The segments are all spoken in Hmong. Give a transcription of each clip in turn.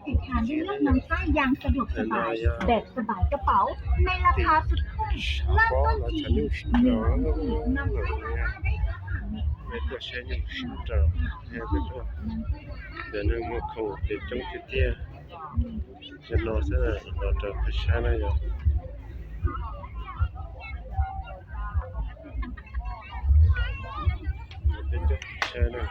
ติดทานด้วยเลือกนำไส้ยางสะดวกสบายแบบสบายกระเป๋าในราคาสุดคุ้มเริ่มต้นเพียงหนึ่งหมื่นบาทเท่านั้นได้ครับ Tuaj saib nyuj sib raws, ntawm no muaj khoom ces coob tiag tiag. Cov no xwb los rau peb saib na yog. Peb coob saib na,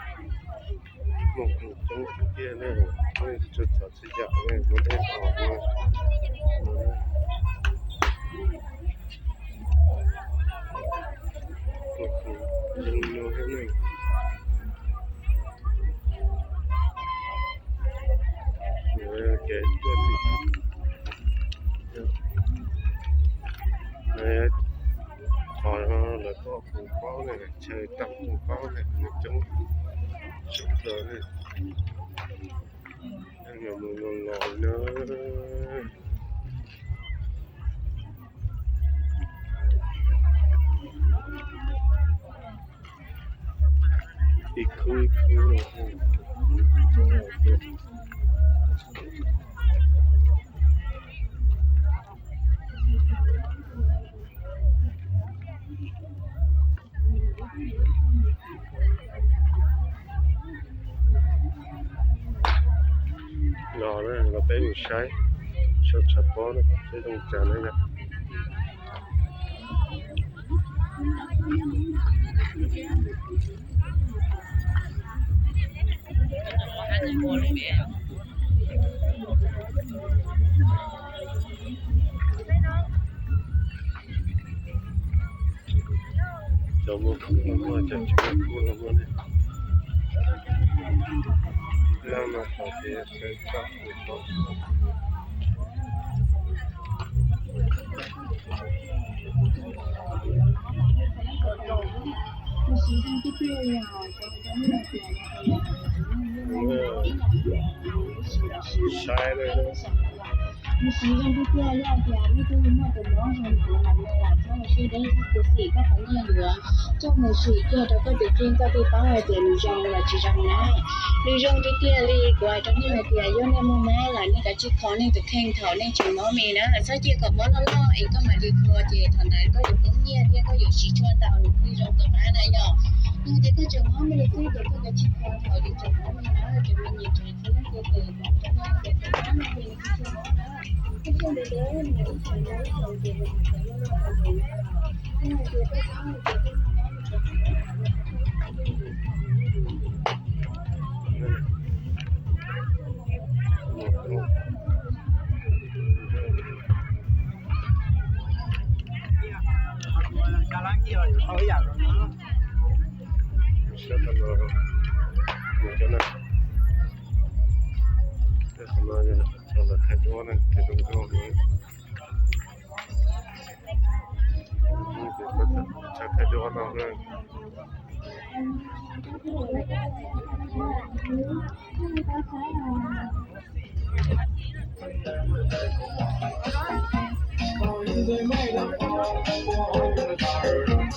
muaj khoom coob tiag tiag na, txhua tsav txhua yam na, muaj dej haus na. Muaj khoom zoo no thiab na. Kev tuaj tim qhov lawv tuaj pum paub na, chaw tau pum paub na, nws coob tshaj plaws na. Mus los los na. Ib khub ib khub los. Los na, los peb mus saib, saib tshav pob na, saib zoo cas na yom. Cov muaj kub los muaj, cov tsis muaj kub los muaj ne. Leej no hais tias chaw tau pum paub. Saib na. Nws siv zoo tiag tiag, yog tias leej twg muaj tus mob zoo li kuv hais no los txhob ua siab deb, khuv xim koj qhov nyiaj yuav coj mus sim kiag rau koj tus kheej, koj thiaj paub hais tias nws zoo los tsis zoo na. Nws zoo tiag tiag li kuv hais rau nej hais tias yog nej muaj mob los nej kav tsij kho nej tus kheej thaum nej tseem mob me na, txhob cia kom mob loj loj es koj mam li kho ces thaum ntawd koj yuav poob nyiaj thiab koj yuav siv tshuaj ntau nws thiaj zoo tom qab na yom. Yog tias koj tseem mob me xwb ces koj kav tsij kho thaum tseem mob me na, tseem me nyuam tseem txiv ces Sab tau los mus cov no, tej qhov no yog cov lawv thaij duab na, ces zoo nkauj heev. Cov thaij duab no na.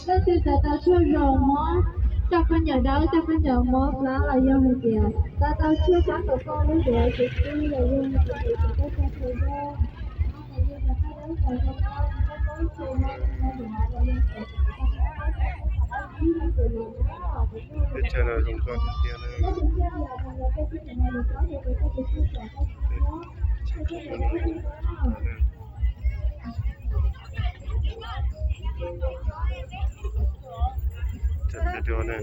Leej twg tau tau tshuaj zoo muab coj khaub ncaws dawb, coj khaub ncaws muab plab los yog hais tias tau tau tshuaj sab tom koj lub cev txiv tub los yog hais tias tau tau tshuaj zoo. Peb chaw no zoo nkauj tiag tiag na. Thaij duab na.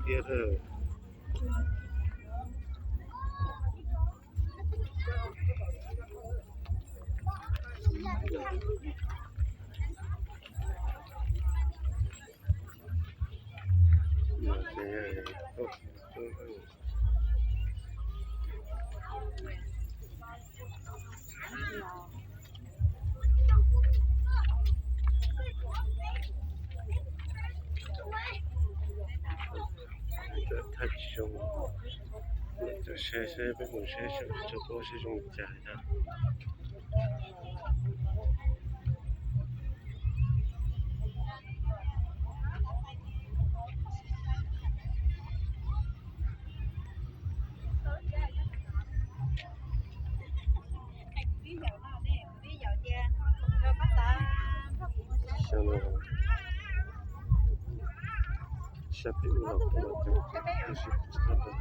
Tiag tiag. Saib saib peb mus saib sawv daws tso, seb zoo li cas yog. Xyov no, xyov peb ua los puas los coob, tab sis kuv tsis tau tau.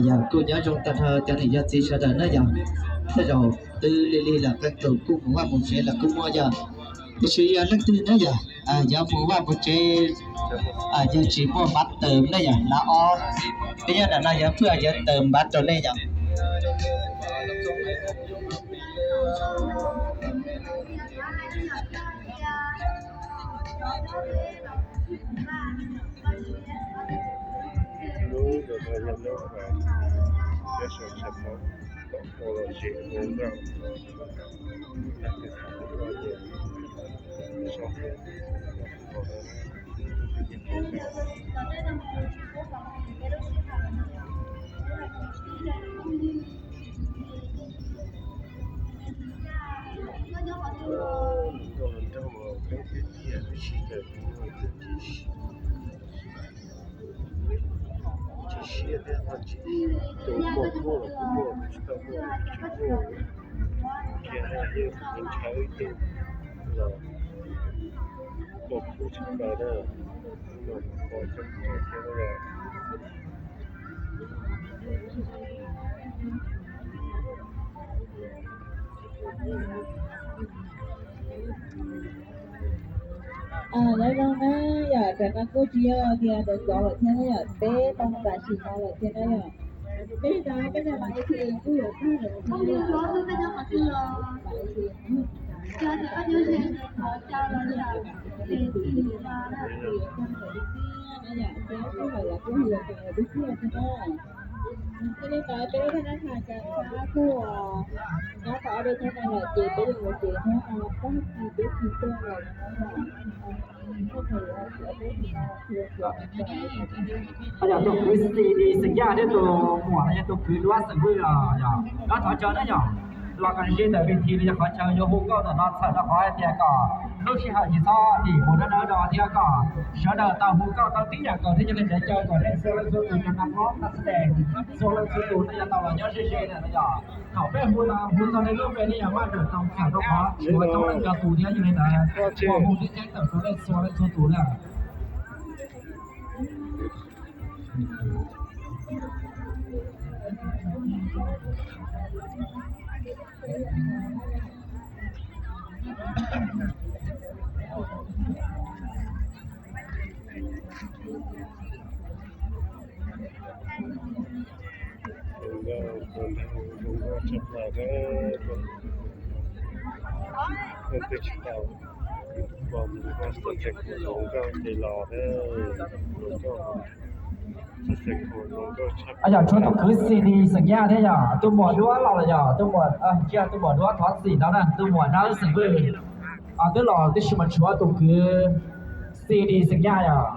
Yog kuj nyob zoo tag nrho cov niam yog txiv sawv daws na yog. Tej zaum twb lig lig lawm, qee tus kuj mus vaj mus tsev lawm kuj muaj yog. Tiam sis yog leej twg na yog, yog mus vaj mus tsev, yog tsis muaj npav tawm na yog, lav ob, peb nyob ntawm no yog phwj yuav tawm npav rau nej yog. Hnub no yog hnub uas peb sawv daws tau los zem hluas nkauj, tag kis thaum ub los ces so hluas nkauj, nraug mas peb twb tiag, twb sib tawm, kuv tsis siab thiab, tus muaj kuj los kuj muaj, tus tsis tau muaj los tsis muaj. Kiag yeej ntshaw ib tug los muaj kuj tshaj plaws na, los kho coob kho thiab na. Nyob zoo na yom, tam no kuj tsis yog tias ntawd txog lawm thiab na yom, peb tau tam sim no lawm thiab na yom. Peb ntawd peb ntawd mas A T M kuj yuav tag lawm thiab na yom. Thiab li ntawd peb lub thaj nab thas Cas Xab kuj nyob tau ob peb hnub no lawm ces peb yuav mus tsev hnub no, tag kis peb tsis tuaj lawm. Yog tus kwv Xis Lis xeem Yaj thiab tus muam no yog tus kwv Duab xeem Vwj os yog. Nyob thov caw na yom, los kom ze ntawm ves this no yog qhov chaw yuav hu nkauj ntawm no txhawm rau qhov hais tias kom lub sij hawm tsis txhob dim mus dawb dawb no thiab kom sawv daws tau hu nkauj tau tib yam nkaus thiab. Yog li ntawd caw kom nej txhua leej txhua tus cov nam hlob nam xab dees txhua leej txhua tus nej yuav tau los nyob ze ze na yom. Thaum peb hu no hu txog nej lub npe nej yuav maj nrawm tau txhawm rau qhov tsis muaj coob leej cov tus thiab. Yog li ntawd ua hu ceeb ceeb tawm rau nej txhua leej txhua tus na. Zoo nkauj, zoo nkauj tshaj plaws, leej twg tsis tau pom tus koj xav tseem zoo nkauj ces los, zoo nkauj, zoo nkauj tshaj. Yog tshuav tus kwv Xis Lis xeem Yaj thiab yog tus muam Duab los lawm yog tus muam, ntsia tus muam Duab thov txim ntau na, tus muam Dawb xeem Vwj twb los tib si mas tshuav tus kwv Xis Lis xeem Yaj yog.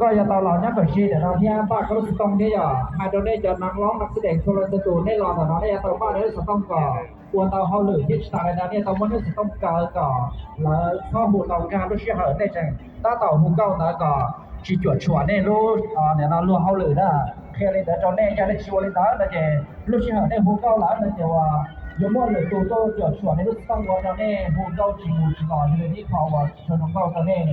Koj yuav tau los nyob kom ze ntawm no thiab npaj koj lub xov tooj thiab yog hais rau nej cov nam hlob nam xab dees txhua leej txhua tus nej los ntawm no nej yuav tau npaj nej lub xov tooj kom ua tau hauj lwm thiab tsis tas li ntawd nej tau muab nej txoj koob kaw kom lawv txhob hu tau nkag lub sij hawm nej tseem tab tom hu nkauj ntawd kom tsis cuam tshuam nej lub, nim no luag hauj lwm na. Qhia li ntawd rau nej, yog nej tsis ua li ntawd no ces lub sij hawm nej hu nkauj lawm no ces uas yuav muaj lwm tus tuaj cuam tshuam nej lub txoj koob ua rau nej hu nkauj tsis mus tsis los, yog li ib qho uas tsis tshua zoo nkauj rau nej.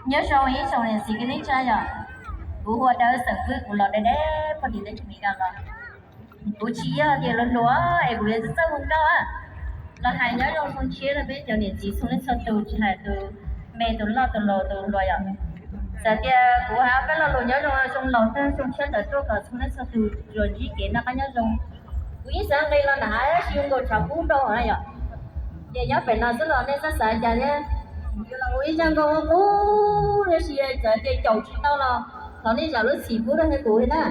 Nyob zoo ib tsoom niam txiv kwv tij neej tsa yom, kuv hu ua Dawb Xeem Vwj, kuv los deb deb puag tim teb chaws Amelikas los. Kuv tsis yog tias luag hluas es kuv yuav txawj hu nkauj los hais nyob zoo xyoo tshiab rau peb cov niam txiv txhua leej txhua tus, tsis hais tus me tus loj tus laus tus hluas yom. Txawm tias kuv hais ob peb lo lus nyob zoo, zoo laus tag xyoo tshiab tawm tuaj kom txhua leej txhua tus tsuas ntsib kev noj qab nyob zoo. Kuv yeej xav nqis los nram hav tab sis zoo nkaus tshav kub nrau na yom. Ces nyob pem no xwb los nej txhob xav cas thiab. Yus los ua ib zaj nkauj qub tab sis txawm tias caum tsis tau los thov nej zam lub txim pub rau nej kuv thiab na.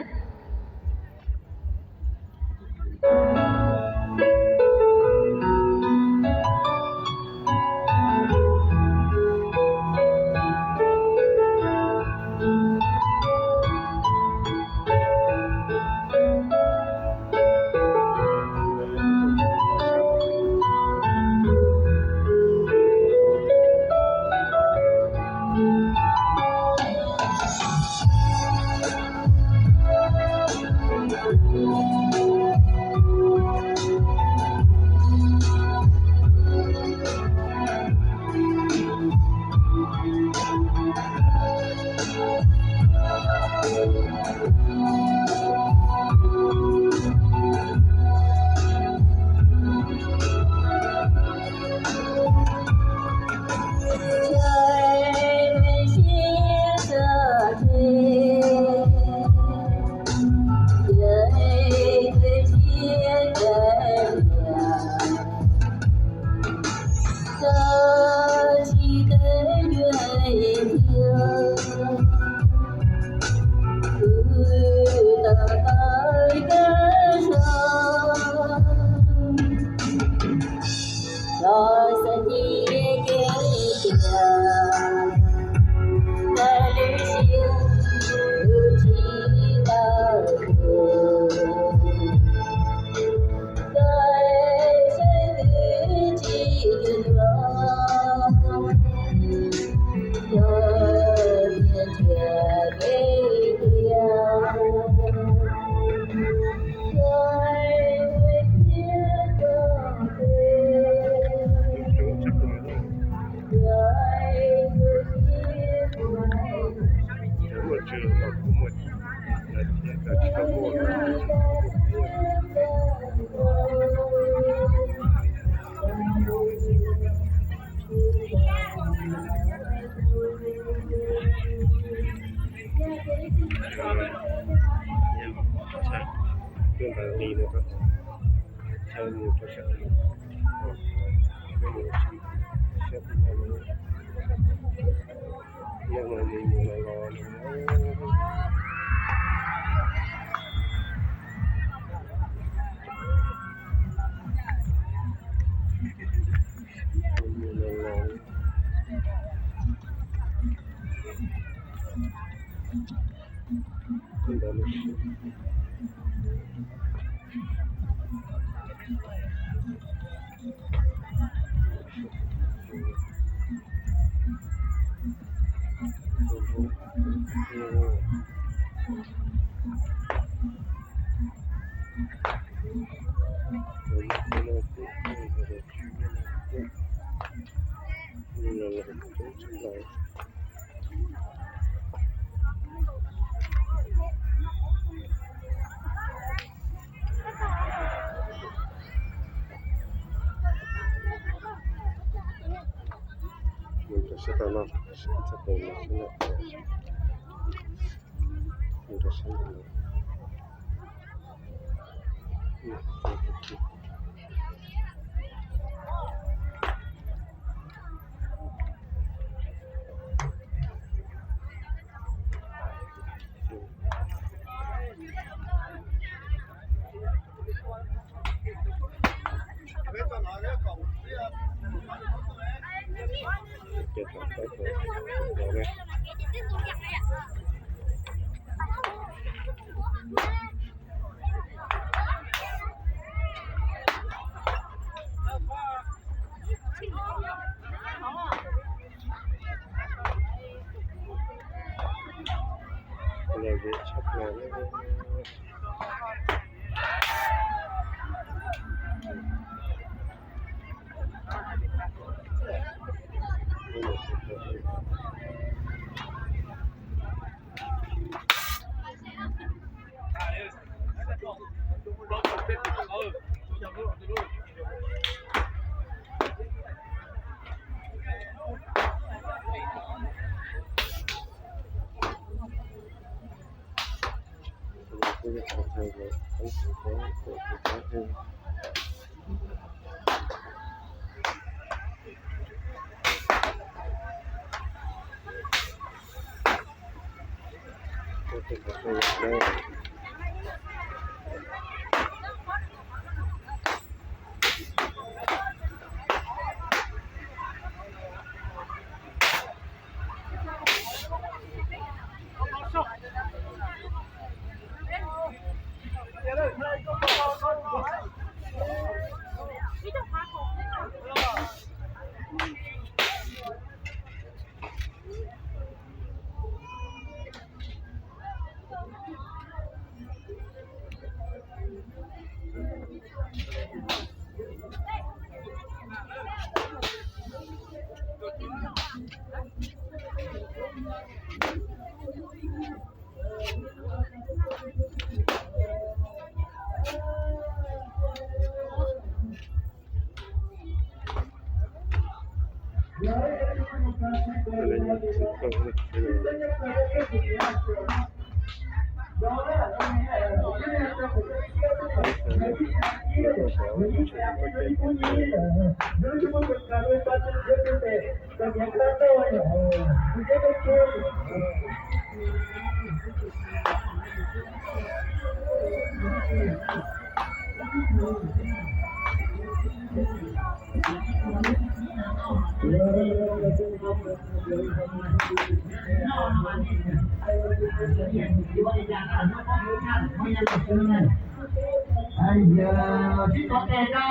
Sib tov tes no,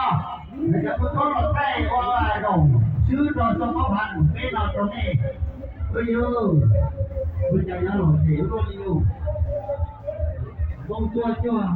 cov tub koob los thaij ua zaum swb rau txoj pab phav peb no rau nej. Ua yus, ua cas nyob los ces ua li yus, zoo tua cuag.